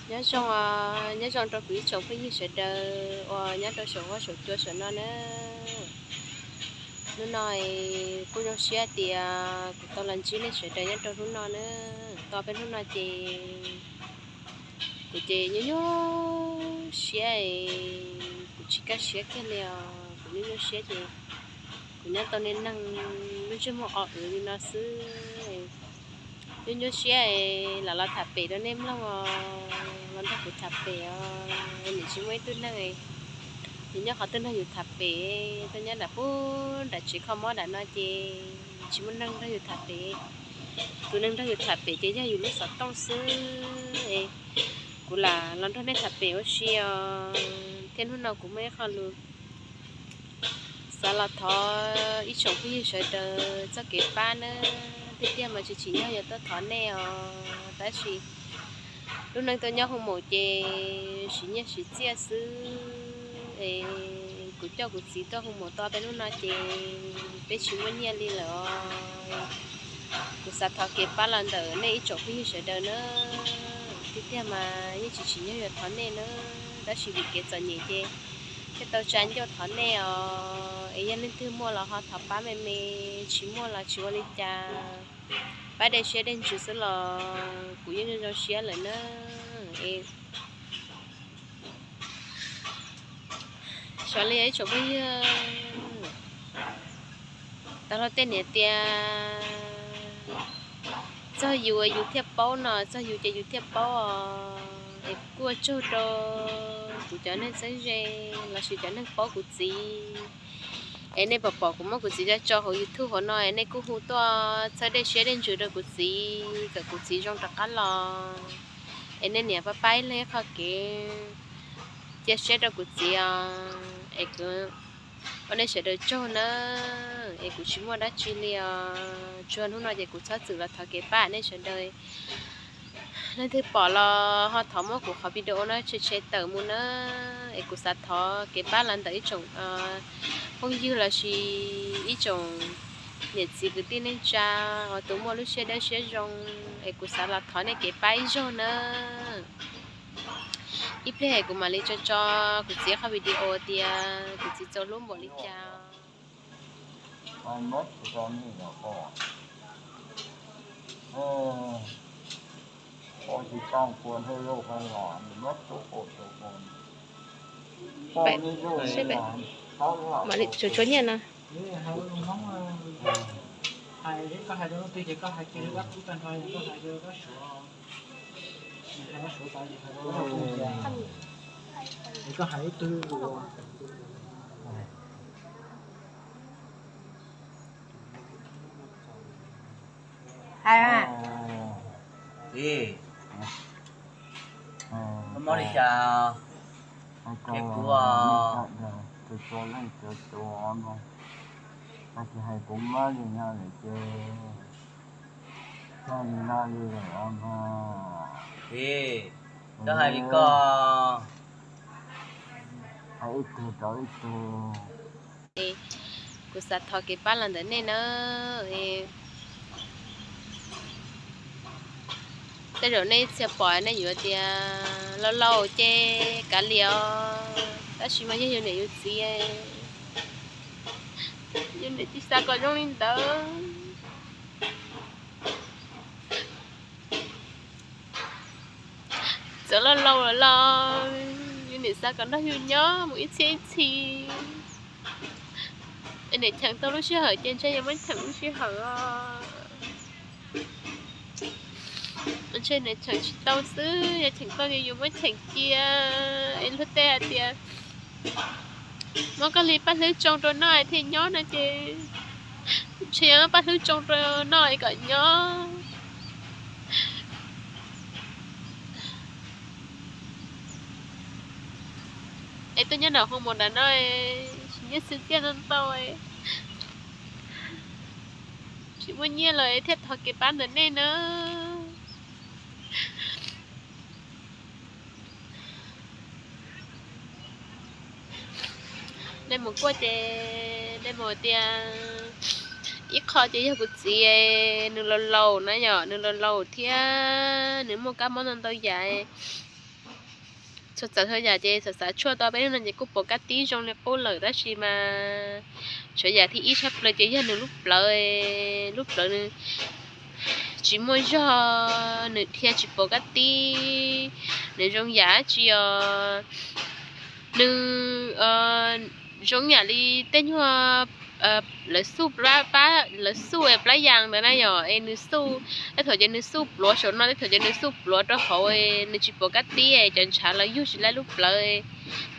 Nyob zoo, nyob zoo rau kuv ib tsoom phooj ywg sawv daws uas nyob rau saum huab saum cua saum no na. Hnub no kuj zoo siab tias kuv tau los ntsib nej sawv daws nyob rau hnub no na. Tau peb hnub no ces kuv ces nyuaj nyuaj siab, kuv tsis kaj siab kiag li os, kuv nyuaj nyuaj siab ces kuv nyob tau niaj neeg lub ntsej muag o wv li no xwb. Nyuaj nyuaj siab es lam los tham pem rau nej mloog os, los nrog kuv tham pem os. Nim tsis muaj ib tug neeg, nws nyob qhov twg nrog yus tham pem, tuaj nyob nram pub nram tsev kho mob nram no ces tsis muaj neeg nrog yus tham pem. Tus neeg nrog yus tham pem ces yog yus lub xov tooj xwb. Kuv lam los nrog nej tham pem ua si os, thiab hnub no kuv muaj ib qho lus xav los thov ib tsoom phooj ywg sawv daws txoj kev pab na. Tiag tiag mas tsis tsim nyog yuav tuaj thov nej os, tab sis lub neej tuaj nyob hu mus ces siv nyiaj siv txiaj xwb es kuv coj kuv txiv tuaj hu mus tau peb hnub no ces peb tsis muaj nyiaj li lawm os. Kuv xav thov kev pab los ntawm nej ib tsoom phooj ywg sawv daws na. Tiag tiag mas yeej tsis tsim nyog yuav thov nej na, tab sis vim kev txom nyem ces thiaj tau tsa ncauj thov nej os. Es yog leej twg muaj los ho thov pab me me, tsis muaj los tsis ua li cas, pab dej siab dej ntsws xwb los kuv yeej zoo zoo siab lawm na. Es xyov li ib tsoom phooj ywg, tau luag tej niam tias txog yus yus thiaj paub no, txog yus ces yus thiaj paub os. Es kuj ua tsaug rau kuv cov neeg txheeb ze lossis cov neeg paub kuv txiv, es nej pom pom kuv muab kuv txiv tso tso hauv YouTube hauv no es nej kuj hu tuaj txhawb dej siab dej ntsws rau kuv txiv kom kuv txiv zoo rov qab los. Es nej niam pab pab ib leeg ib qho kev cia siab rau kuv txiv os. Es kuv ua nej sawv daws tsaug na, es kuv tsis muaj dab tsi li os. Tsuas hnub no ces kuv txhob txwm los thov kev pab nej sawv daws. Leej twg pom los ho thov muab kuv qhov video no tshem tshem tawm mus na. Es kuv xav thov kev pab los ntawm ib tsoom phooj ywg lossis ib tsoom niam txiv kwv tij neej tsa uas tus muaj lub siab dawb siab zoo, es kuv xav los thov nej kev pab ib zaug na. Ib pliag kuv mam li tso tso kuv txiv qhov video tias kuv txiv txaus hlub npaum li cas. Mam li tsuav tsuav nyiaj no. Hais, mob li cas, kuv, tsis hais kuv mob li no lawm ces, tsis li no li lawm os. Koj hais li koj, hais ib tug rau ib tug. Kuv xav thov kev pab los ntawm nej na. Tej zaum nej txhia pom nej yuav tias laus laus ces kav liam os, tab sis mas yog yus niam yus txiv, yus niam tsis xav kom zoo li ntawd. Txawm laus laus lawm los yus niam xav kom nrog yus nyob mus ib txhiab ib txhis. Es niam cheem tau lub sij hawm ces ntshe yus muab cheem lub sij hawm os. Ntshe niam cheem tsis tau xwb, yog cheem tau ces yus muab cheem cia. Es luag tej hais tias muab koj li paj hlwb tsoo rau noj es thiaj nyob no ces ntshe yog paj hlwb tsoo rau noj es kom nyob. Es tuaj nyob nram Hoo Maum nram no, tsis nyiaj xwb tiaj no ntau, tsis muaj nyiaj los thiaj thov kev pab ntawm nej na. Nej mus kuaj ces nej mus tias, ib qho ces yog kuv txiv, nws laus laus na yom, nws laus laus thiab nws muaj kab mob ntau ntau yam. txhua tsav txhua yam ces xav xav tshuaj tau peb hnub no ces kuj pom kab tib zoo li qub lawm, tab sis mas tshuav yam thib ib tshaj plaws ces yog nws lub plawv, lub plawv nws tsis muaj zog, nws dhia tsis pom kab tib, nws zoo yam dab tsi os, nws zoo yam li tej nyuag lawv xuj, lawv xuj plab yas ntawd na yom, es nws xuj, tej thaum ces nws xuj pluav saum no, tej thaum ces nws xuj pluav rau hauv, nws tsis pom kab tib, cov ntshav los yug tsis laib lub plawv,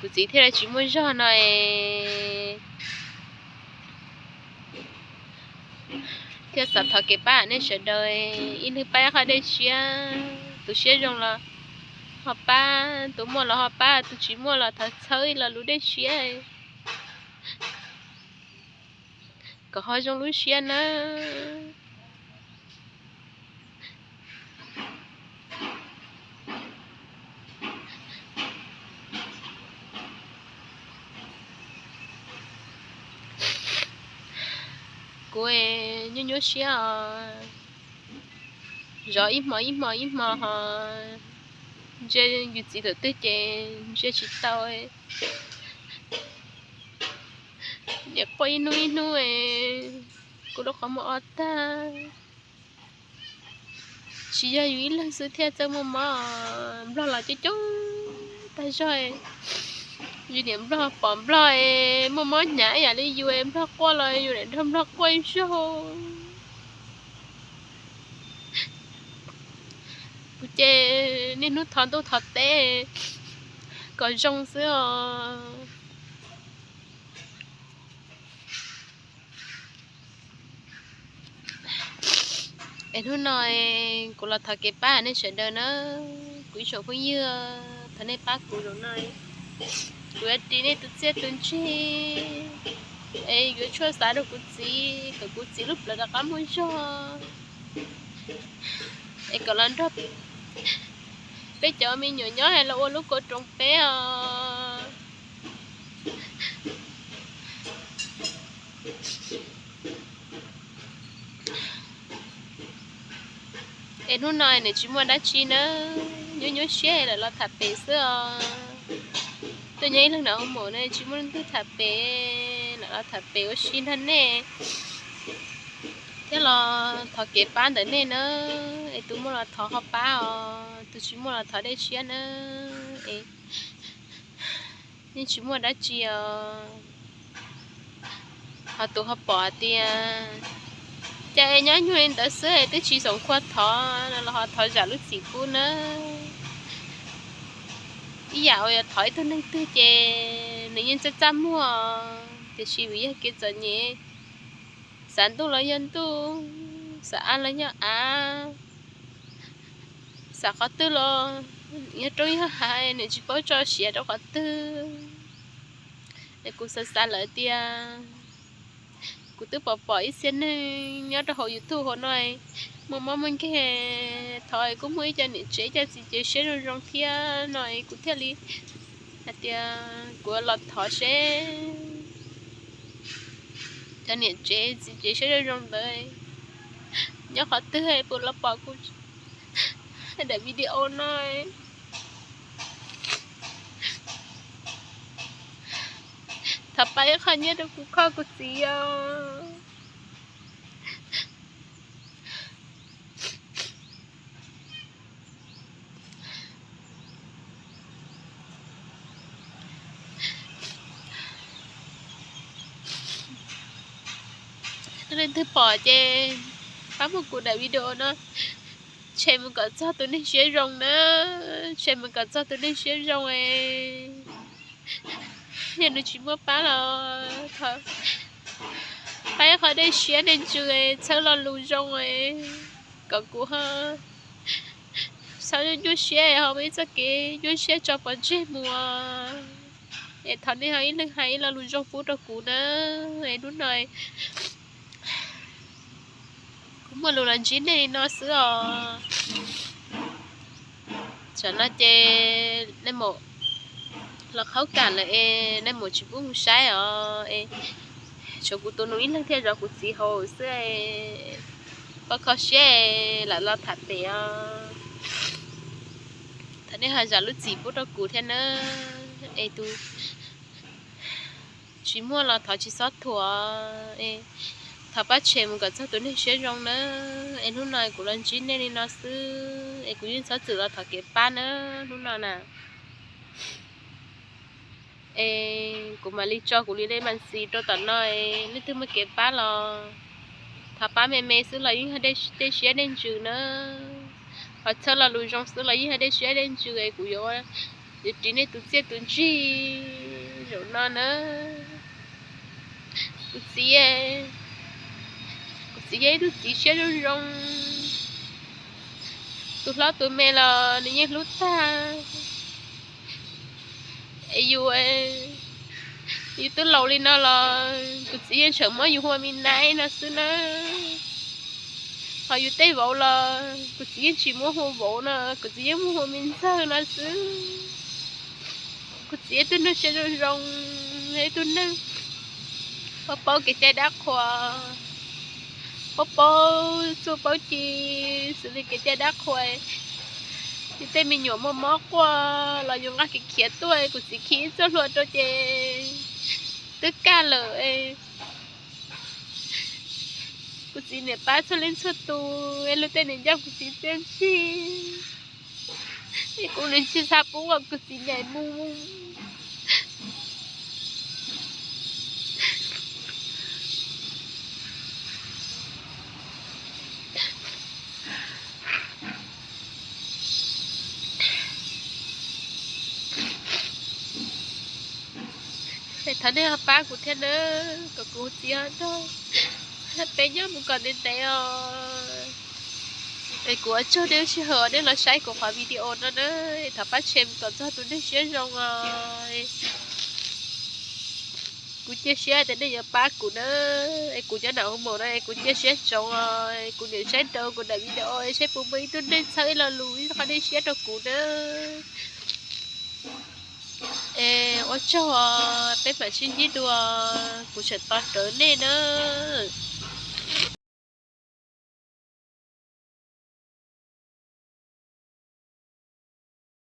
kuv txiv thiaj li tsis muaj zog no es thiaj xav thov kev pab nej sawv daws, ib leeg pab ib qho dej siab, tus siab zoo los ho pab, tus muaj los ho pab, tus tsis muaj los thov txhawb ib lo lus dej siab kom ho zoo lub siab nawb. Kuv nyuaj nyuaj siab os, zov ib hmo ib hmo ib hmo ho ntsia yus txiv thaum twg ces ntsia tsis tau, niam quaj ib hnub ib hnub, kuv lub qhov muag o tag. Tsis yog yus ib leeg xwb thiaj txawj muaj mob, nplog los coob coob tag zog. Yus niam nplog pom nplog es muaj mob hnyav ib yam li yus, nplog quaj los yus niam nrog nplog quaj ib zaug. Kuv ces niaj hnub thov ntuj thov teb kom zoo xwb os. Es hnub no kuv los thov kev pab nej sawv daws na, kuv ib tsoom phooj ywg, thov nej pab kuv zaum no, kuv yuav ris nej tus txiaj tus ntsig es yuav tshuaj xav rau kuv txiv kom kuv txiv lub plawv rov qab muaj zog es kom los nrog peb cov me nyuam nyob los ua lub kauj roos peb os. Es hnub no nws tsis muaj dab tsi na, nyuaj nyuaj siab lawm los tham pem xwb os. Tuaj nyob ib leeg na ua maum ne tsis muaj leej twg tham pem, lam los tham pem ua si nrog nej thiab los thov kev pab ntawm nej na. Es tus muaj los thov ho pab os, tus tsis muaj los thov dej siab na. Es yeej tsis muaj dab tsi os. Ho tus ho pom hais tias cas es nyob nyuag li ntawd xwb es twb tsis xoom khua thov no los ho thov zam lub txim pub na. Ib yam uas yog thov ib tug neeg twg ces nws yeej txaj txaj muag, tiam sis vim yog kev txom nyem, xav ntuj los yog ntuj, xav av los yog av, xav qhov twg los yog roob yog hav, nws tsis paub tso siav rau qhov twg. Es kuv xav xav lawm tias kuv twb pom pom ib txhia neeg nyob rau hauv YouTube hauv no muaj mob muaj nkeeg, thov kuj muaj ib co niam tsev ib co txiv tsev siab zoo zoo thiab no es kuv thiaj li hais tias kuv los thov seb cov niam tsev txiv tsev siab zoo zoo ntawd nyob qhov twg puas los pom kuv daim video no. Thov pab ib qho nyiaj rau kuv kho kuv txiv os. Leej twg pom ces pab muab kuv daim video no share mus kom txog tus neeg siab zoo na, share mus kom txog tus neeg siab zoo es yog nws tsis muaj pab los pab ib qho dej siab dej ntsws, txhawb lo lus zoo kom kuv ho txhob nyuaj siab ho muaj ib txoj kev nyuaj siab tso pov tseg mus. Es thov nej ho ib leeg hais ib lo lus zoo pub rau kuv na. Es hnub no kuv muaj lus los ntsib nej li no xwb os. Tsam no ces nej mus los qhaub kam lawm es nej mus tsis pub mus saib os. Tshuav kuv tus nus ib leeg thiaj zov kuv txiv hauv xwb. Koj kho siab lam los tham pem os. Thov nej ho zam lub txim pub rau kuv thiab nawb. Es tus tsis muaj los thov tsis txhob thuam, thov pab tshem mus kom txog tus neeg siab zoo nawb. Es hnub no kuv los ntsib nej li no xwb es kuv yeej txhob txwm los thov kev pab nawb hnub no na. Es kuv mam li tso kuv li nej mas ntxiv rau tom no, leej twg muaj kev pab los thov pab me me xwb los yeej yog dej siab dej ntsws nawb. Ho txhawb lo lus zoo xwb los yeej yog dej siab dej ntsws es kuv yuav, yuav ris nej tus txiaj tus ntsig zaum no nawb. Kuv txiv, kuv txiv yog ib tug txiv siab zoo zoo, tus hlob tus me los nws yeej hlub tag. Es yus, yus twb laus li no los kuv txiv yeej tseem muab yus hu ua me nais no xwb na. Ho yus tej vauv los kuv txiv yeej tsis muab hu ua vauv no, kuv txiv yeej muab hu ua me ntxawg no xwb. Kuv txiv ib tug neeg siab zoo zoo, ib tug neeg paub paub kev cai dab qhuas, paub paub txuj paub ci, xws li kev cai dab qhuas. Yus tej me nyuam muaj mob quaj los yus nqa kev khiav tuaj, kuv txiv khi ib txoj hlua rau ces twb kaj lawm. Kuv txiv niam pab txhua leej txhua tus, es luag tej niam ncaj kuv txiv txiaj ntsig, es kuv nws tsis xav pub kom kuv txiv nyaim mus. Es thov nej ho pab kuv thiab nawb, kom kuv txiv ho nrog peb nyob mus kom ntev ntev os. Es kuv ua tsaug nej lub sij hawm uas nej los saib kuv qhov video no na, thov pab tshem mus kom txog tus neeg siab zoo os. Kuv cia siab tias nej yuav pab kuv na, es kuv cov nam hu maum no es kuv cia siab tsoom os, kuv niam saib nraud kuv daim video es saib puas muaj ib tug neeg txhawb ib lo lus ib qho dej siab rau kuv na. Es ua tsaug os, peb mam sib ntsib dua, kuv tseem tos rawv nej nawb.